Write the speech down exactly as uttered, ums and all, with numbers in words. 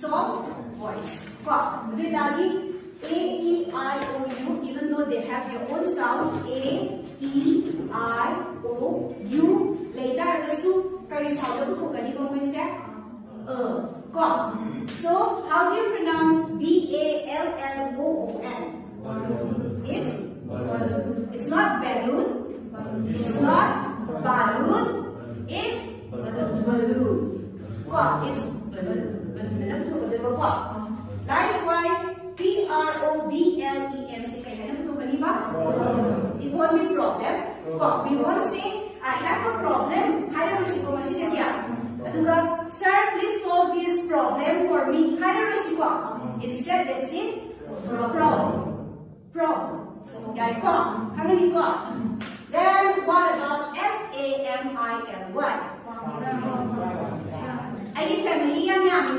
Soft voice. ꯀꯣ? ꯑꯗꯨ ꯑꯣꯏꯇꯥꯔꯗꯤ A, E, I, O, U, even though they have their own sounds, A, E, I, O, U ꯂꯩ ꯇꯥꯔꯒꯁꯨ ꯀꯔꯤ sound ꯄꯨꯊꯣꯛꯀꯅꯤꯕ ꯃꯣꯏꯁꯦ? ꯑ, ꯀꯣ? So, how do you pronounce B A L L O O N? It's, it's not balloon, it's not balloon, it's balloon. ꯀꯣ? It's balloon. Balloon ꯅ ꯄꯨꯊꯣꯛꯀꯗꯣꯏꯕꯀꯣ? Likewise, P R O B L E M ꯁꯦ ꯀꯩ ꯍꯥꯏꯅ ꯄꯨꯊꯣꯛꯀꯅꯤꯕ? It won't be problem. ꯀꯣ? We won't say, "I have a problem" ꯍꯥꯏꯔꯔꯣꯏꯁꯤꯀꯣ ꯃꯁꯤꯗꯗꯤ꯫ ꯑꯗꯨꯒ, "Sir, please solve this problem for me" ꯍꯥꯏꯔꯔꯣꯏꯁꯤꯀꯣ? Instead, let's say, "Problem." Problem. ꯌꯥꯏꯀꯣ? ꯈꯪꯒꯅꯤꯀꯣ? Then what about F A M I L Y? ꯑꯩꯒꯤ family ꯌꯥꯝ ꯌꯥꯝꯃꯤ꯫